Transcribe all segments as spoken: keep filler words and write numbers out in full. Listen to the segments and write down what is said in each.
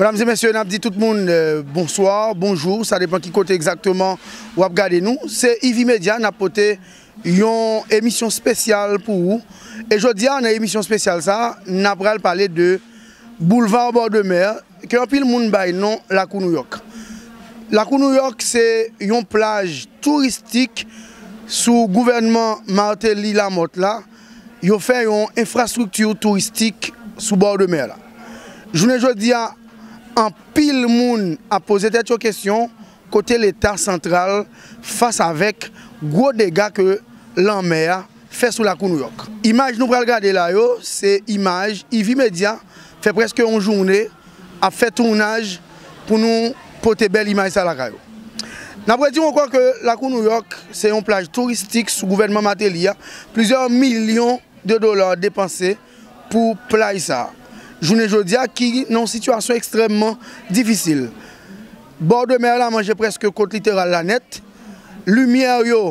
Medam e mesye, n ap di tout moun, eh, bonswa, bonjou, sa depann ki kote egzakteman w ap gade nou. Se Ivy Media, n ap pote yon emisyon espesyal pou ou. E jodi a, nan emisyon espesyal sa a, n ap pral pale de Boulevard Bord de Mer, ke anpil moun bay non Lakou Nouyòk. Lakou Nouyòk se yon plaj touristik sou gouvènman Martelly Lamothe la. Yo fè yon enfrastrikti touristik sou bò de mè la. Jounen jodi a, anpil moun ap poze tèt yo kesyon kote Leta santral fas avèk gwo dega ke lanmè a fè sou Lakou Nouyòk. Imaj nou pral gade la yo, se imaj Ivy Media fè prèske yon jounen ap fè tounaj pou nou pote bèl imaj sa lakay ou. N ap redi w ankò ke Lakou Nouyòk se yon plaj touristik sou gouvènman Martelly a. Plizyè milyon de dola depanse pou plaj sa a. Jounen jodi a, ki nan yon sitiyasyon ekstrèmman difisil. Bò de mè la manje prèske kot literal la nèt. Limyè yo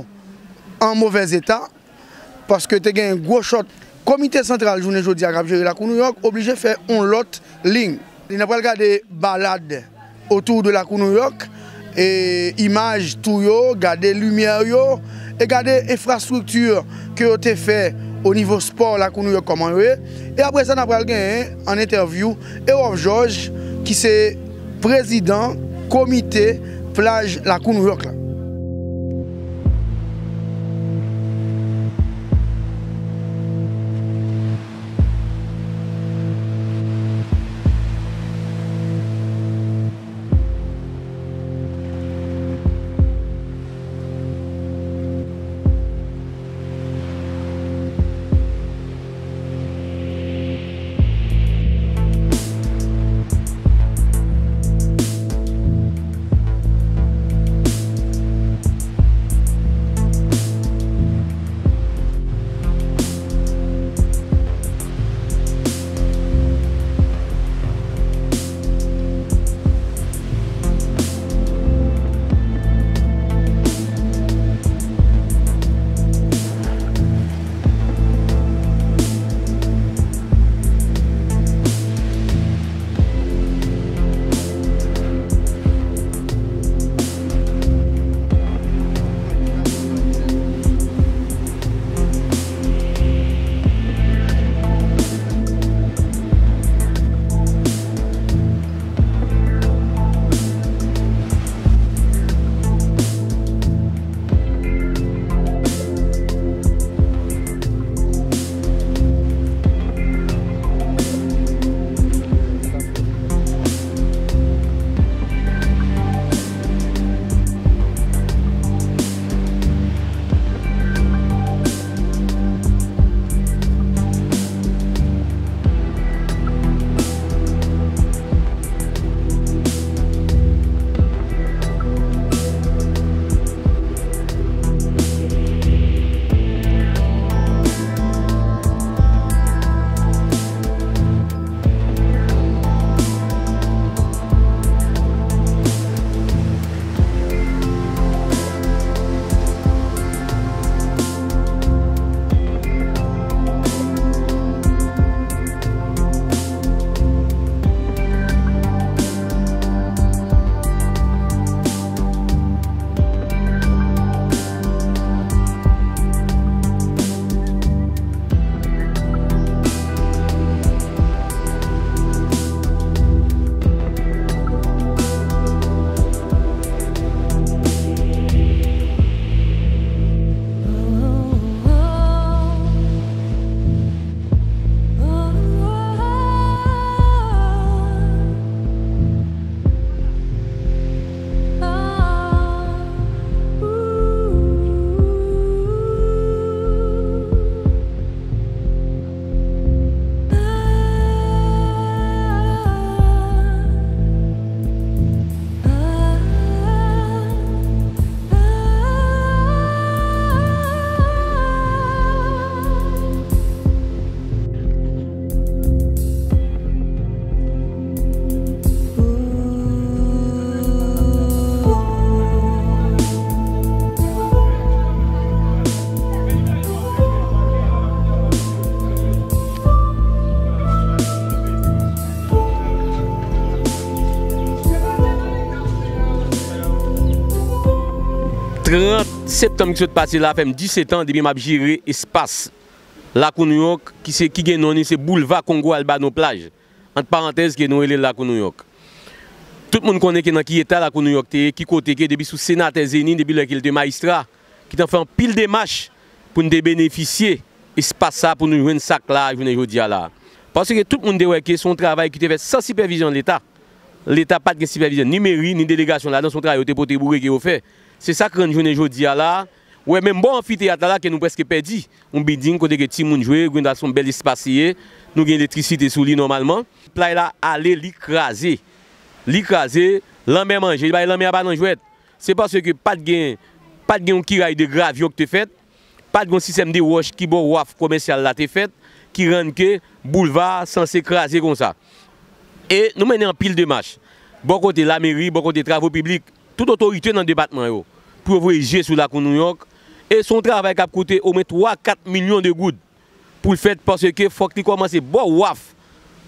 an movèz eta, paske te gen gwo chòt. Komite santral jounen jodi a k ap jere Lakou Nouyòk oblije fè yon lòt liy. N ap pral gade balad otou de Lakou Nouyòk, e imaj tou yo, gade limyè yo, e gade enfrastrikti ke yo te fè o nivo spò Lakou Nouyòk kòman yo ye. E apre sa, n ap pral genyen an entèvyou Erov Georges, ki se prezidan komite plaj Lakou Nouyòk la. Trant septanm ki sot pase la fè m disèt an depi m ap jere espas Lakou Nouyòk, ki se, ki gen non li se Boulva Kongo Albano Plaj, ant parantèz, ke nou rele l Lakou Nouyòk. Tout moun konnen ke nan ki eta Lakou Nouyòk te ye, ki kote ke depi sou senatè Zeni, depi lè ke l te majistra, ki t ap fè anpil demach pou n te benefisye espas sa pou nou jwenn sa k la jounen jodi a la. Paske tout moun te wè ke se yon travay ki te fèt san sipèvizyon Leta. Leta pa t gen sipèvizyon, ni meri, ni delegasyon ladan, se yon travay yo te pote boure ke yo fè. Se sa k rann jounen jodi a la, ou wè menm bò anfiteyat la, la ke nou prèske pèdi yon biding kote ke timoun jwe, gen dwa se yon bèl espas li ye, nou gen elektrisite sou li nòmalman. Plaj la ale, li kraze. Li kraze, lanmè manje, li bay lanmè a pa nan jwèt. Se paske pa t gen, pa t gen yon kiray de gravyon ki te fèt, pa t gen yon sistèm de wòch ki bò waf komèsyal la te fèt, ki rann ke boulva a sanse kraze konsa. E nou mennen anpil demach. Bò kote lameri, bò kote travo piblik, tout otorite nan depatman yo, pou yo voye je sou Lakou Nouyòk. E se yon travay k ap koute omwen twa, kat milyon de goud pou l fèt, paske fòk li kòmanse bò waf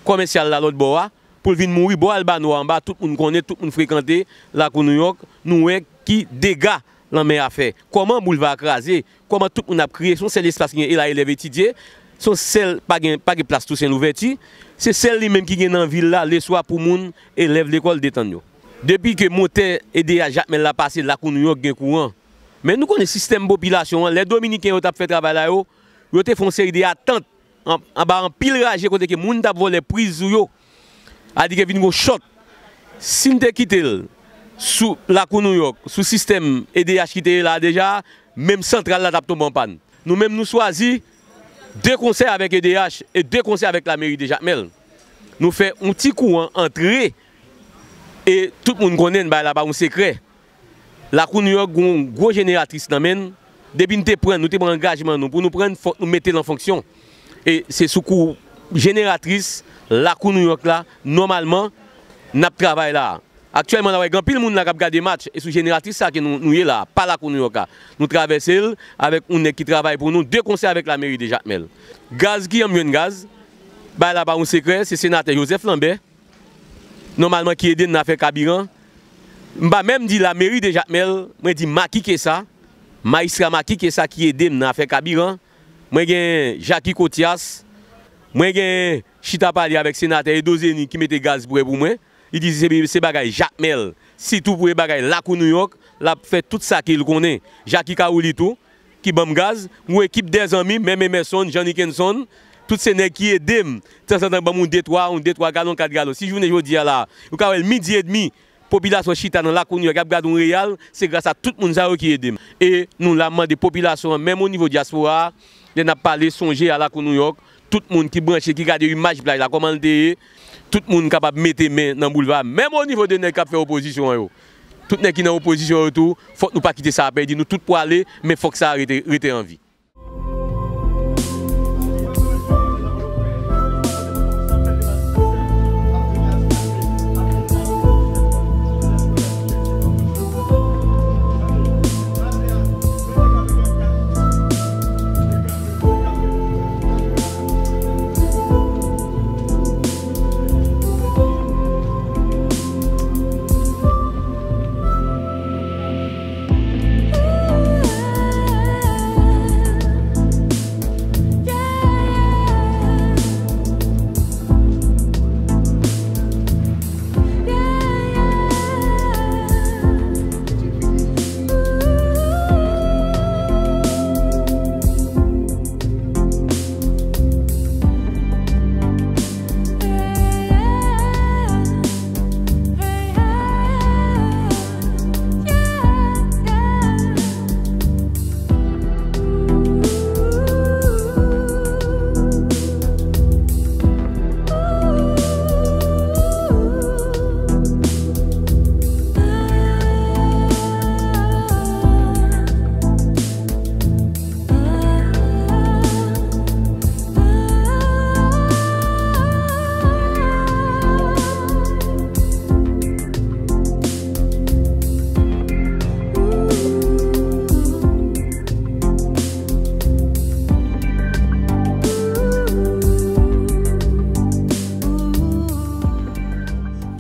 komèsyal la lòt bò a, pou l vin mouri bò Albano a anba, tout moun konnen, tout moun frekante Lakou Nouyòk, nou wè ki dega lanmè a fè. Kòman boulva a kraze, kòman tout moun ap kriye, se yon sèl espas ki gen, e la elèv etidye, se yon sèl, pa gen, pa gen plas Tousen Louvèti, se sèl li menm ki gen nan vil la, leswa pou moun, elèv lekòl detann yo. Depi ke motè E D H Jakmèl la pase, Lakou Nouyòk gen kouran. Men nou konnen sistèm popilasyon an, lè Dominiken yo t ap fè travay la yo, yo te fè yon seri de atant an, anba anpil raje kote ke moun t ap vòlè priz sou yo. A di ke vin gon chòt. Si n te kite l sou Lakou Nouyòk, sou sistèm E D H ki te ye la deja, menm santral la t ap tonbe an pàn. Nou menm nou chwazi de konsè avèk E D H e de konsè avèk lameri de Jakmèl. Nou fè yon ti kouran antre e tout moun konnen bagay la pa yon sekrè. Lakou Nouyòk gen yon gwo jeneratris nan men n. Depi n te pran, nou te pran angajman nou pou nou pran, fòk nou mete l an fonksyon. E se sou kou jeneratris Lakou Nouyòk la, nòmalman, n ap travay la. Aktyèlman, n a wè gen anpil moun la k ap gade match, e sou jeneratris sa ke nou, nou ye la, pa Lakou Nouyòk la. Nou travèse l avèk yon nèg ki travay pou nou, de konsè avèk lameri de Jakmèl. Gaz, kijan m jwenn gaz? Bagay la pa yon sekrè, se senatè Joseph Lambert, nòmalman, ki ede n nan afè kabiran. M pa menm di lameri de Jakmèl, mwen di Macky Kessa, majistra Macky Kessa ki ede m nan afè kabiran. Mwen gen Jacky Cotias, mwen gen chita pale avèk senatè Edo Zeni ki mete gaz prè pou mwen. Li di se, se bagay Jakmèl, sitou pou e bagay Lakou Nouyòk, l ap fè tout sa ke l konnen. Jacky Kaouli tou, ki ban m gaz, yon ekip dèzanmi, menm Emerson, Jean Nickenson, tout se nèg ki ede m. Tanzantan ban m yon de twa, yon de twa galon, kat galon. Si jounen jodi a la, ou ka wè l midi edmi, popilasyon chita nan Lakou Nouyòk, y ap gade yon reyal, se gras a tout moun sa yo ki ede m. E nou la mande popilasyon an, menm o nivo dyaspora a, lè n ap pale, sonje a Lakou Nouyòk, tout moun ki branche, ki gade imaj plaj la, kòman l te ye, tout moun kapab mete men nan boulva a, menm o nivo de nèg k ap fè opozisyon an yo. Tout nèg ki nan opozisyon yo tou, fòk nou pa kite sa a pèdi, nou tout pwale, men fòk sa a rete, rete an vi.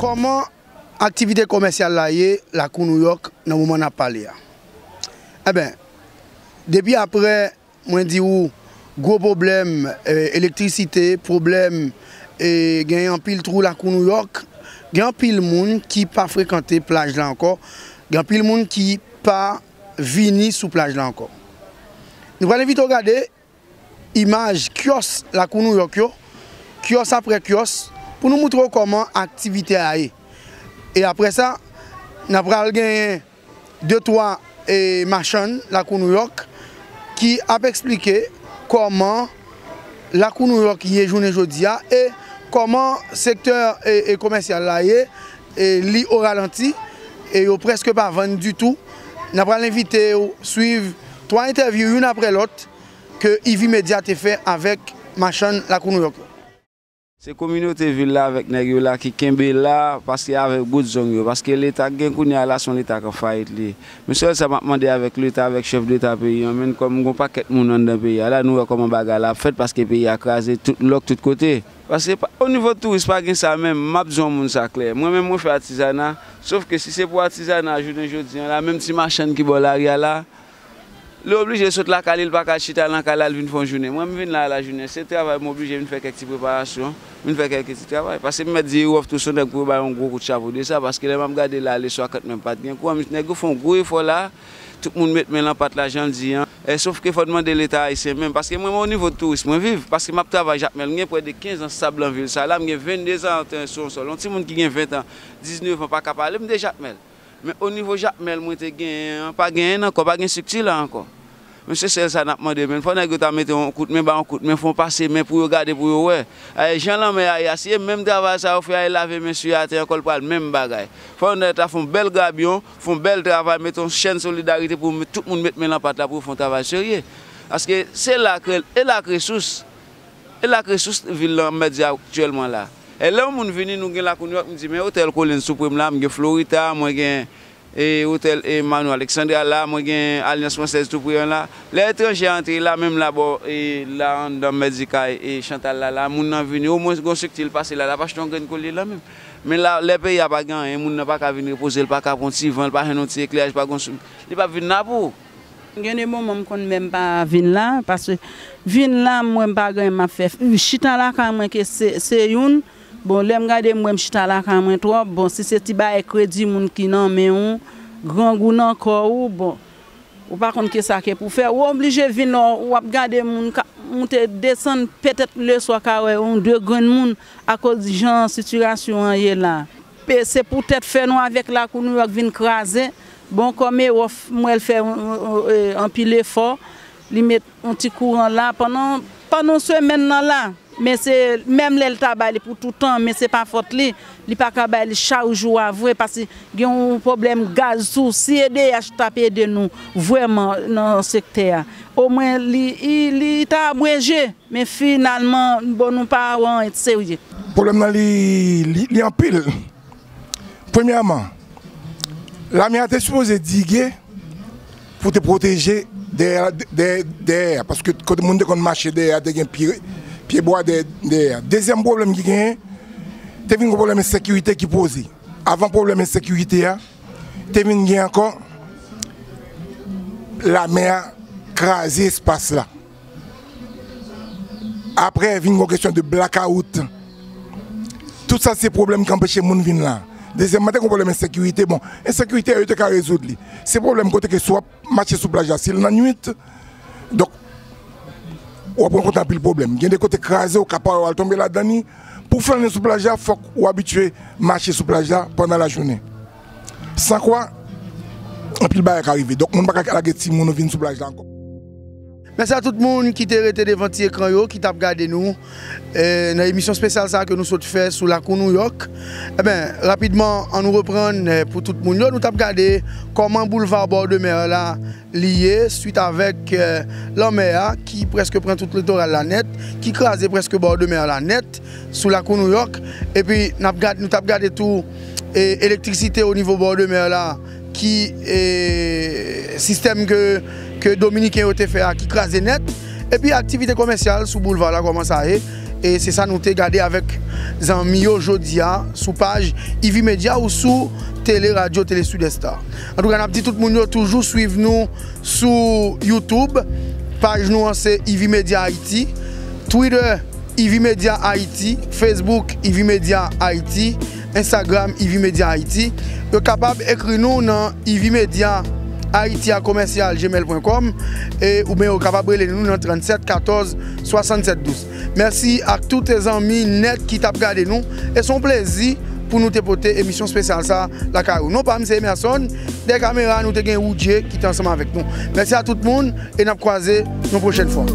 Kòman aktivite komèsyal la ye Lakou Nouyòk nan moman n ap pale a? Enben, depi apre, mwen di w, gwo pwoblèm, eh, elektrisite, pwoblèm, eh, gen anpil twou lakou Nouyòk, gen anpil moun ki pa frekante plaj la ankò, gen anpil moun ki pa vini sou plaj la ankò. Nou pral envite w gade imaj kyòs lakou Nouyòk yo, kyòs apre kyòs, pou nou moutre w kòman aktivite a ye. E apre sa, n a pral genyen de twa, e, machann lakou Nouyòk ki ap eksplike kòman lakou Nouyòk ye jounen jodi a e kòman sektè, e, e, komèsyal la ye, e, li o ralanti, e yo prèske pa vann ditou. N a pral envite w swiv twa entèvyou youn apre lòt ke Ivy Media te fè avèk machann lakou Nouyòk yo. Se kominote vil la avèk nèg yo la ki kenbe la, paske avèk bout zong yo, paske leta k gen kounye a la se yon leta k an fayit li ye. Men sèl sa m ap mande avèk leta, avèk chèf deta peyi an, menm kòm gon pakèt moun anndan peyi a la, nou wè kòman bagay la ap fèt, paske peyi a kraze tout lòk tout kote. Paske pa, o nivo touris pa gen sa menm, m ap di yon moun sa klè. Mwen menm mwen fè atizana, sof ke si se pou atizana jounen jodi an la, menm ti machann ki bò lari a la, li oblije sot lakay li, li pa ka chita nan kay la, li vin fè yon jounen. Mwen, m vin la lajounen, se travay, m oblije vin fè kèk ti preparasyon, vin fè kèk ti travay. Paske m mèt di Iwòf tou se yon nèg pou yo ba yon gwo kout chapo de sa, paske lè m ap gade la, leswa kant menm pa t gen kouran, nèg yo fè yon gwo efò la, tout moun met men lan pat la, jan l di an. E, sof ke fò n mande Leta ayisyen menm, paske mwen, mwen o nivo touris, mwen viv, paske m ap travay Jakmèl, m gen prè de kenz an sab lan vil sa la, m gen venndezan an teren sou yon sòl. Yon timoun ki gen ven tan, diznèf an, pa ka pale m de Jakmèl. Men o nivo Jakmèl mwen te genyen an, pa genyen l ankò, pa gen estrikti la ankò. Men se sèl sa n ap mande, men fò nèg yo ta mete yon kout men, ba yon kout men, fè yon pase men pou yo gade, pou yo wè. E, jan lanmè a ye a, si e menm travay sa yo fè a, e lave men sou atè ankò, l pral menm bagay. Fò nèg ta fè yon bèl grabyon, fè yon bèl travay, mete yon chèn solidarite pou met, tout moun met men lan pat la pou yo fè yon travay serye. Paske se la k rel-, e la k resous. E la k resous vil lan, m mèt di aktyèlman la. E lè yon moun vini, nou gen lakou Nouyòk, m di, men otèl Collins tou pre m la, m gen Florita, mwen gen, e, otèl, e, Mano Alexandra la, mwen gen Alyans Fransèz tou pre an la. Lè etranje antre la, menm la bò, e, la anndan m mèt di kay, e, Chantal la, la, moun nan vini, omwen gon estrikti l pase la, l ap achte yon grenn kolye lan menm. Men la, lè peyi a pa gen anyen, moun nan pa ka vin repoze, l pa ka pran ti van, l pa jwenn yon ti ekleraj, pa gon sou, li p ap vin la pou ou. Gen de moman m konn menm pa vin la, paske vin la, m wè m pa gen anyen m ap fè. Chita lakay mwen ke se, se youn. Bon, lè m gade, m wè m chita lakay mwen twòp. Bon, si se ti bagay kredi moun ki nan men w, grangou nan kò w, bon, ou pa konn kisa ke pou fè. Ou oblije vin, w ap gade moun k ap moute, desann, petèt leswa ka wè yon de grenn moun akoz jan sitiyasyon an ye la. Pe, se poutèt fè nou avèk lakou Nouyòk vin kraze. Bon, kòm Ewòf, m wè l fè, e, anpil efò. Li met yon ti kouran la pandan, pandan semèn nan la. Men se, menm lè l ta bay li pou toutan, men se pa fòt li. Li pa ka bay li chak jou a vre, paske gen yon pwoblèm gaz tou. Si E D H t ap ede nou vrèman nan sektè a, omwen li, li, li ta abreje. Men finalman, bon, nou pa wè anyen serye. Pwoblèm nan, li, li, li anpil. Premyèman, lame a te sipoze dige pou te pwoteje dèyè, dèyè, dèyè a, paske kote moun te konn mache dèyè a, te gen pye, pye bwa dèyè, dèyè a. Dezyèm pwoblèm ki genyen, te vin gen pwoblèm ensekirite ki poze. Avan pwoblèm ensekirite a, te vin gen ankò lame a kraze espas la. Apre, vin gon kesyon de blakawout. Tout sa se pwoblèm ki anpeche moun vin la. Dezyèmman, te gon pwoblèm ensekirite. Bon, ensekirite a, yo te ka rezoud li. Se pwoblèm kote ke si w ap mache sou plaj la, si l nan nwit, donk, w ap rankontre anpil pwoblèm. Gen de kote kraze, ou ka pare, w al tonbe ladan li. Pou flannen sou plaj la, fòk ou abitye mache sou plaj la pandan lajounen. San kwa, anpil bagay ka rive. Donk, moun pa ka lage timoun ou vin sou plaj la ankò. Mèsi a tout moun ki te rete devan ti ekran yo, ki t ap gade nou, eh, nan emisyon espesyal sa a ke nou sot fè sou lakou Nouyòk. Eben, rapidman, an nou reprann, eh, pou tout moun yo, nou t ap gade kòman boulva Bord de Mer la li ye, swit avèk, eh, lanmè a ki prèske pran tout litoral la nèt, ki kraze prèske Bord de Mer la nèt sou lakou Nouyòk. Epi, n ap gad-, nou t ap gade tou, eh, elektrisite o nivo Bord de Mer la, ki, eh, sistèm ke, ke Dominiken yo te fè a ki kraze nèt, epi aktivite komèsyal sou boulva la, kòman sa ye, E se sa nou te gade avèk zanmi yo jodi a sou paj Ivy Media ou sou Tele Radyo Tele Sud Star. Antouka, n ap di tout moun yo toujou swiv nou sou YouTube. Paj nou an se Ivy Media Haiti, Twitter Ivy Media Haiti, Facebook Ivy Media Haiti, Instagram Ivy Media Haiti. Yo kapab ekri nou nan Ivy Media Haiti a commercial gmail point com, e oubyen yo kapab rele nou nan tranntsèt katòz swasannsèt douz. Mèsi ak tout zanmi nèt ki t ap gade nou. E se yon plezi pou nou te pote emisyon espesyal sa lakay ou. Non pa m se Emerson. Dèyè kamera, nou te gen Woodjay ki te ansanm avèk nou. Mèsi a tout moun e n ap kwaze yon pwochèn fwa.